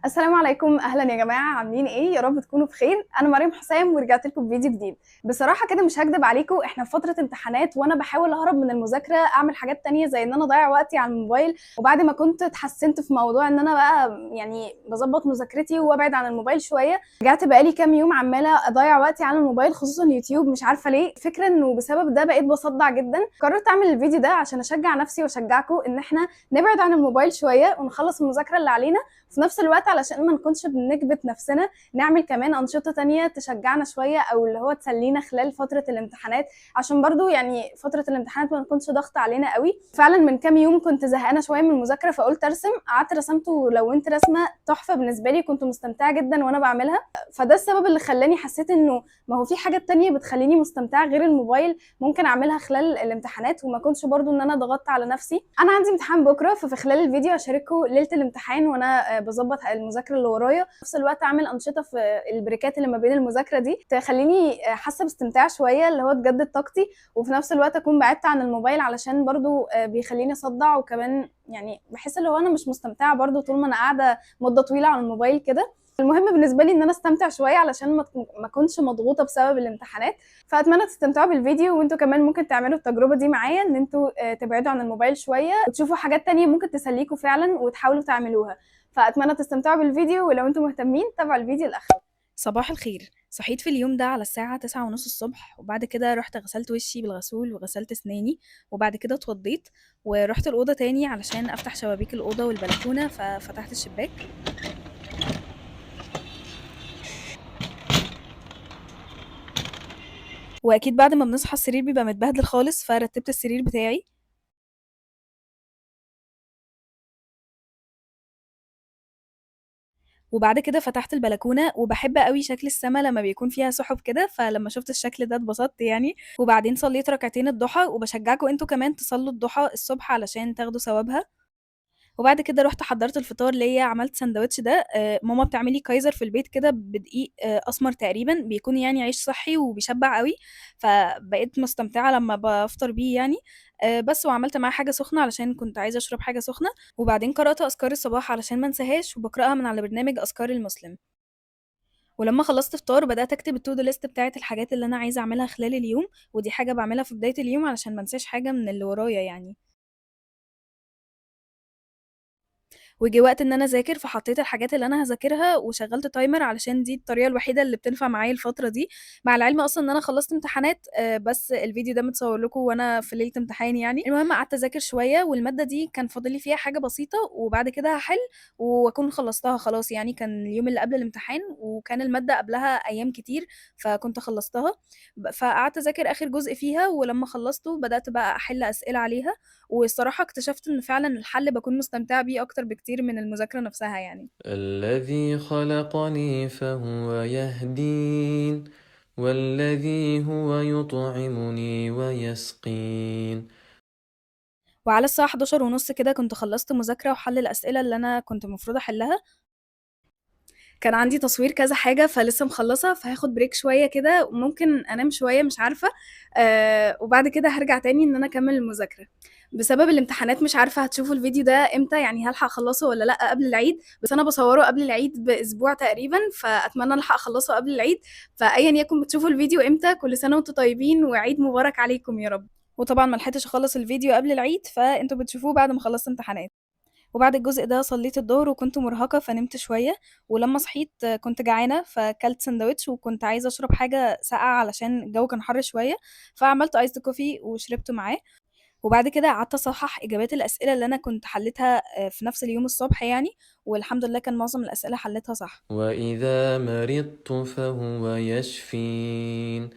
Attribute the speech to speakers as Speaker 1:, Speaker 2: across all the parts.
Speaker 1: السلام عليكم، اهلا يا جماعة، عاملين ايه؟ يا رب تكونوا بخير. انا مريم حسام ورجعت لكم بفيديو جديد. بصراحة كده مش هكدب عليكم، احنا في فترة امتحانات وانا بحاول اهرب من المذاكرة، اعمل حاجات تانية زي ان انا اضيع وقتي على الموبايل. وبعد ما كنت اتحسنت في موضوع ان انا بقى بظبط مذاكرتي وابعد عن الموبايل شوية، رجعت بقالي كام يوم عماله اضيع وقتي على الموبايل، خصوصا اليوتيوب، مش عارفه ليه. الفكرة انه بسبب ده بقيت بصدع جدا. قررت اعمل الفيديو ده عشان اشجع نفسي واشجعكم ان احنا نبعد عن الموبايل شوية ونخلص المذاكرة اللي علينا، في نفس الوقت علشان ما نكونش بنكبت نفسنا نعمل كمان أنشطة تانية تشجعنا شوية أو اللي هو تسلينا خلال فترة الامتحانات، عشان برضو فترة الامتحانات ما نكونش ضغط علينا قوي. فعلا من كام يوم كنت زهقانة شوية من المذاكرة فقلت أرسم، قعدت رسمت ولونت رسمة تحفة بالنسبة لي، كنت مستمتعة جدا وأنا بعملها. فده السبب اللي خلاني حسيت إنه ما هو في حاجات تانية بتخليني مستمتعة غير الموبايل ممكن أعملها خلال الامتحانات، وما كنتش برضو إن أنا ضغطت على نفسي. أنا عندي امتحان بكرة، ففي خلال الفيديو هشارككم ليلة الامتحان وأنا بظبط المذاكرة اللي ورايا، في نفس الوقت أعمل أنشطة في البريكات اللي ما بين المذاكرة دي تخليني حاسة باستمتاع شوية، اللي هو تجدد طاقتي، وفي نفس الوقت أكون بعدت عن الموبايل علشان برضو بيخليني أصدع، وكمان بحس اللي هو أنا مش مستمتعة برضو طول ما أنا قاعدة مدة طويلة على الموبايل كده. المهم بالنسبة لي إن أنا أستمتع شوية علشان ما أكونش مضغوطة بسبب الامتحانات. فأتمنى تستمتعوا بالفيديو، وانتوا كمان ممكن تعملوا التجربة دي معايا، إن انتوا، تبعدوا عن الموبايل شوية وتشوفوا حاجات تانية ممكن تسليكوا فعلا وتحاولوا تعملوها. فأتمنى تستمتعوا بالفيديو، ولو انتوا مهتمين تابعوا الفيديو لآخره.
Speaker 2: صباح الخير. صحيت في اليوم ده على الساعة 9:30 الصبح، وبعد كده رحت غسلت وشي بالغسول وغسلت اسناني، وبعد كده اتوضيت ورحت الأوضة تاني علشان أفتح شبابيك الأوضة والبلكونة، ففتحت الشباك. وأكيد بعد ما بنصحى السرير بيبقى متبهدل خالص، فرتبت السرير بتاعي. وبعد كده فتحت البلكونة، وبحب قوي شكل السما لما بيكون فيها سحب كده، فلما شفت الشكل ده اتبسطت. وبعدين صليت ركعتين الضحى، وبشجعكم انتوا كمان تصلوا الضحى الصبح علشان تاخدوا ثوابها. وبعد كده رحت حضرت الفطار ليا، عملت سندوتش ده، ماما بتعملي كايزر في البيت كده بدقيق، اسمر تقريبا، بيكون عيش صحي وبيشبع قوي، فبقيت مستمتعه لما بفطر بيه. بس وعملت معاه حاجة سخنة علشان كنت عايزه اشرب حاجة سخنة. وبعدين قرات اذكار الصباح علشان ما انساهاش، وبقراها من على برنامج اذكار المسلم. ولما خلصت فطار بدات اكتب ال to do list بتاعت الحاجات اللي انا عايزه اعملها خلال اليوم، ودي حاجة بعملها في بداية اليوم علشان ما انساش حاجة من اللي ورايا. وجي وقت ان انا اذاكر، فحطيت الحاجات اللي انا هذاكرها وشغلت timer علشان دي الطريقة الوحيدة اللي بتنفع معايا الفترة دي، مع العلم اصلا ان انا خلصت امتحانات، بس الفيديو ده متصور لكم وانا في ليلة امتحان. المهم قعدت اذاكر شوية، والمادة دي كان فاضل لي فيها حاجة بسيطة وبعد كده هحل واكون خلصتها خلاص. كان اليوم اللي قبل الامتحان وكان المادة قبلها ايام كتير فكنت خلصتها، فقعدت اذاكر اخر جزء فيها، ولما خلصته بدات بقى احل اسئلة عليها، والصراحة اكتشفت ان فعلا الحل بكون مستمتعه بيه اكتر بكتير من المذاكرة نفسها.
Speaker 3: الذي خلقني فهو يهدين والذي هو يطعمني ويسقين.
Speaker 2: وعلى الساعة 11:30 كده كنت خلصت مذاكرة وحل الأسئلة اللي أنا كنت المفروض أحلها.
Speaker 1: كان عندي تصوير كذا حاجة فلسه مخلصة، فهاخد بريك شوية كده وممكن أنام شوية مش عارفة، وبعد كده هرجع تاني إن أنا أكمل المذاكرة. بسبب الامتحانات مش عارفة هتشوفوا الفيديو ده امتى، هلحق أخلصه ولا لأ قبل العيد، بس أنا بصورة قبل العيد بأسبوع تقريبا، فأتمنى ألحق أخلصه قبل العيد. فأيا يكن بتشوفوا الفيديو امتى، كل سنة وانتم طيبين وعيد مبارك عليكم يا رب.
Speaker 2: وطبعا ما لحقتش أخلص الفيديو قبل العيد، فانتوا بتشوفوه بعد ما خلصت امتحانات. وبعد الجزء ده صليت الظهر وكنت مرهقة فنمت شوية، ولما صحيت كنت جعانة فكلت سندوتش، وكنت عايزة أشرب حاجة ساقعة علشان الجو كان حر شوية، فعملت ايس كوفي وشربته معاه. وبعد كده قعدت أصحح إجابات الأسئلة اللي أنا كنت حلتها، في نفس اليوم الصبح، والحمد لله كان معظم الأسئلة حلتها صح.
Speaker 3: وإذا مرضت فهو يشفين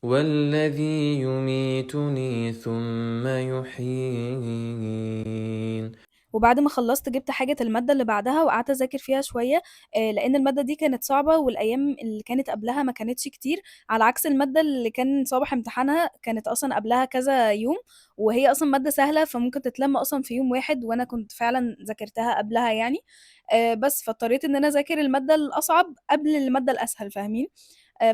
Speaker 3: والذي يميتني ثم يحيين.
Speaker 2: وبعد ما خلصت جبت حاجة المادة اللي بعدها وقعدت أذاكر فيها شوية، لأن المادة دي كانت صعبة والأيام اللي كانت قبلها ما كانتش كتير، على عكس المادة اللي كان صباح امتحانها كانت أصلاً قبلها كذا يوم، وهي أصلاً مادة سهلة فممكن تتلم أصلاً في يوم واحد، وأنا كنت فعلاً ذاكرتها قبلها. بس فاضطريت إن أنا أذاكر المادة الأصعب قبل المادة الأسهل، فاهمين؟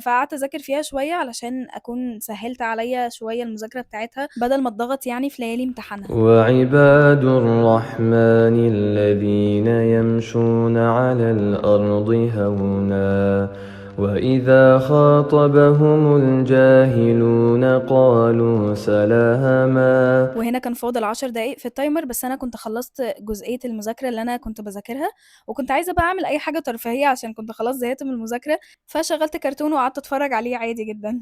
Speaker 2: فقعدت اذاكر فيها شوية علشان اكون سهلت عليا شوية المذاكرة بتاعتها بدل ما اتضغط يعني في ليالي امتحانها.
Speaker 3: وعباد الرحمن الذين يمشون على الأرض هونا وإذا خاطبهم الجاهلون قالوا سلاما.
Speaker 2: وهنا كان فاضل 10 دقايق في ال timer، بس أنا كنت خلصت جزئية المذاكرة اللي أنا كنت بذاكرها، وكنت عايزة بقى أعمل أي حاجة ترفيهية عشان كنت خلاص زهقت من المذاكرة، فشغلت كرتون وقعدت أتفرج عليه عادي جدا.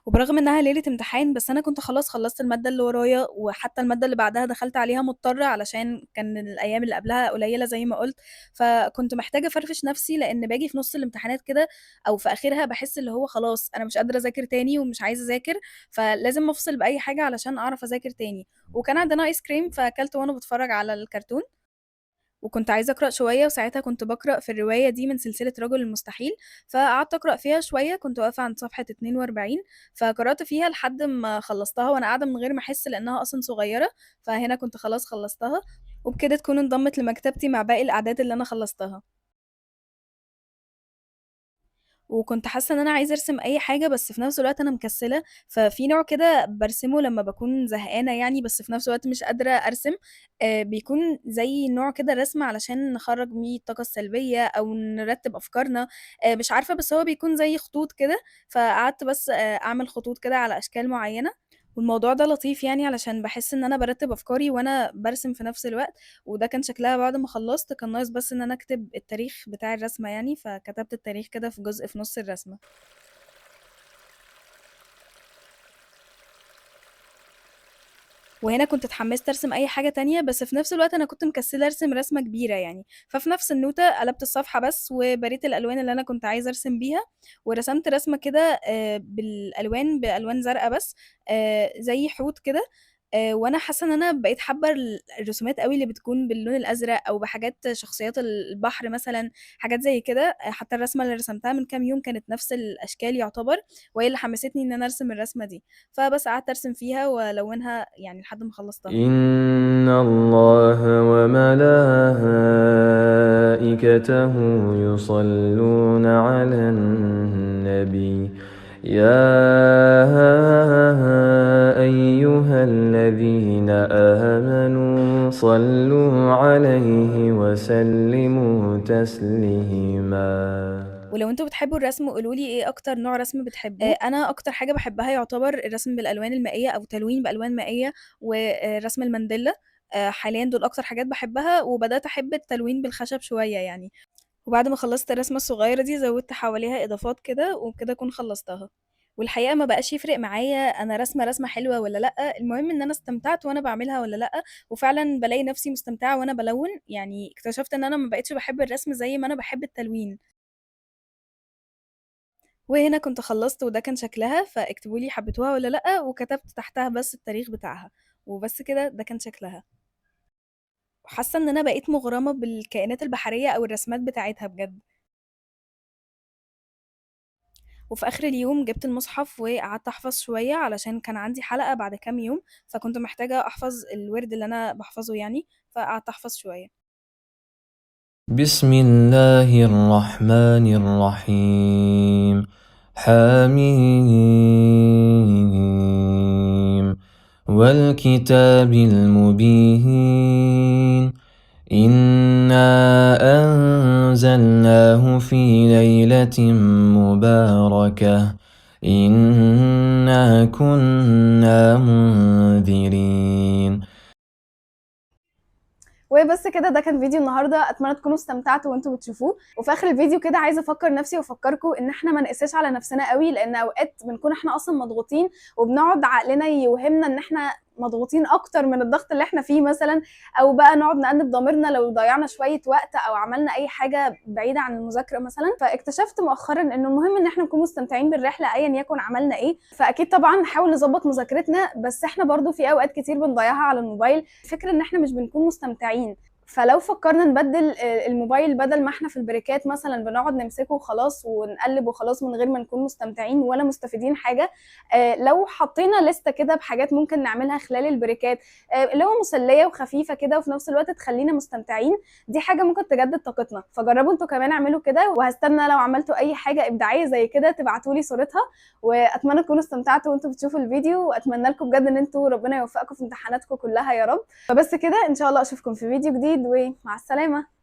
Speaker 2: وبرغم انها ليلة امتحان بس انا كنت خلاص خلصت المادة اللي ورايا، وحتى المادة اللي بعدها دخلت عليها مضطرة علشان كان الايام اللي قبلها قليله زي ما قلت، فكنت محتاجه افرفش نفسي، لان باجي في نص الامتحانات كده او في اخرها بحس اللي هو خلاص انا مش قادرة اذاكر تاني ومش عايزه اذاكر، فلازم افصل باي حاجة علشان اعرف اذاكر تاني. وكان عندنا ايس كريم فاكلت وانا بتفرج على الكرتون، وكنت عايزة أقرأ شوية، وساعتها كنت بقرأ في الرواية دي من سلسلة رجل المستحيل، فقعدت أقرأ فيها شوية، كنت واقفة عند صفحة 42، فقرأت فيها لحد ما خلصتها وأنا قاعدة من غير ما أحس لأنها أصلا صغيرة، فهنا كنت خلاص خلصتها، وبكده تكون انضمت لمكتبتي مع باقي الأعداد اللي أنا خلصتها. وكنت حاسه ان انا عايزه ارسم اي حاجة، بس في نفس الوقت انا مكسله، ففي نوع كده برسمه لما بكون زهقانه يعني، بس في نفس الوقت مش قادرة ارسم، بيكون زي نوع كده رسم علشان نخرج بيه الطاقة السلبية او نرتب افكارنا، مش عارفه، بس هو بيكون زي خطوط كده، فقعدت بس اعمل خطوط كده على اشكال معينة. والموضوع ده لطيف يعني علشان بحس ان انا برتب افكاري وانا برسم في نفس الوقت. وده كان شكلها بعد ما خلصت، كان ناقص بس ان انا اكتب التاريخ بتاع الرسمة يعني، فكتبت التاريخ كده في جزء في نص الرسمة. وهنا كنت اتحمست ارسم اي حاجة تانية، بس في نفس الوقت انا كنت مكسله ارسم رسمه كبيرة يعني، ففي نفس النوته قلبت الصفحة بس وبريت الالوان اللي انا كنت عايزه ارسم بيها، ورسمت رسمه كده بالالوان، بالوان زرقاء بس، زي حوت كده. وانا حاسه ان انا بقيت حابة الرسومات قوي اللي بتكون باللون الازرق او بحاجات شخصيات البحر مثلا، حاجات زي كده. حتى الرسمة اللي رسمتها من كام يوم كانت نفس الاشكال يعتبر، وهي اللي حمستني ان انا ارسم الرسمة دي، فبس قعدت ارسم فيها والونها يعني لحد ما خلصتها.
Speaker 3: إن الله وملائكته يصلون على النبي يا أيها الذين آمنوا صلوا عليه وسلموا تسليما.
Speaker 2: ولو انتوا بتحبوا الرسم قولوا لي ايه اكتر نوع رسم بتحبوه. انا اكتر حاجة بحبها يعتبر الرسم بالالوان المائية او تلوين بالوان مائية ورسم المانديلا، حاليا دول اكتر حاجات بحبها، وبدات احب التلوين بالخشب شوية يعني. وبعد ما خلصت الرسمة الصغيرة دي زودت حواليها اضافات كده، وبكده اكون خلصتها. والحقيقة ما بقاش يفرق معايا انا رسمه حلوة ولا لا، المهم ان انا استمتعت وانا بعملها ولا لا، وفعلا بلاقي نفسي مستمتعه وانا بلون. يعني اكتشفت ان انا ما بقتش بحب الرسم زي ما انا بحب التلوين. وهنا كنت خلصت وده كان شكلها، فاكتبوا لي حبيتوها ولا لا، وكتبت تحتها بس التاريخ بتاعها وبس كده. ده كان شكلها. وحاسه ان انا بقيت مغرمه بالكائنات البحرية او الرسمات بتاعتها بجد. وفي اخر اليوم جبت المصحف وقعدت احفظ شوية علشان كان عندي حلقة بعد كام يوم، فكنت محتاجه احفظ الورد اللي انا بحفظه يعني، فقعدت احفظ شوية.
Speaker 3: بسم الله الرحمن الرحيم. حميم والكتاب المبين. إنا أنزلناه في ليلة مباركة إنا كنا منذرين.
Speaker 1: وبس كده، ده كان فيديو النهارده، اتمنى تكونوا استمتعتوا وانتوا بتشوفوه. وفي اخر الفيديو كده عايزه افكر نفسي وافكركم ان احنا ما نقساش على نفسنا قوي، لان اوقات بنكون احنا اصلا مضغوطين وبنقعد عقلنا يوهمنا ان احنا مضغوطين اكتر من الضغط اللي احنا فيه مثلا، او بقى نقعد نأنب ضميرنا لو ضيعنا شوية وقت او عملنا اي حاجة بعيدة عن المذاكرة مثلا. فاكتشفت مؤخرا انه المهم ان احنا نكون مستمتعين بالرحله ايا يكن عملنا ايه. فاكيد طبعا نحاول نظبط مذاكرتنا، بس احنا برضو في اوقات كتير بنضيعها على الموبايل، فكرة ان احنا مش بنكون مستمتعين. فلو فكرنا نبدل الموبايل، بدل ما احنا في البريكات مثلا بنقعد نمسكه وخلاص ونقلب وخلاص من غير ما نكون مستمتعين ولا مستفيدين حاجة، لو حطينا لستة كده بحاجات ممكن نعملها خلال البريكات، اللي هو مسلية وخفيفة كده وفي نفس الوقت تخلينا مستمتعين، دي حاجة ممكن تجدد طاقتنا. فجربوا انتوا كمان اعملوا كده، وهستنى لو عملتوا اي حاجة ابداعية زي كده تبعتولي صورتها. واتمنى تكونوا استمتعتوا وانتوا بتشوفوا الفيديو، واتمنى لكم بجد ان انتوا ربنا يوفقكم في امتحاناتكم كلها يا رب. فبس كده، ان شاء الله اشوفكم في فيديو جديد، ومع السلامة.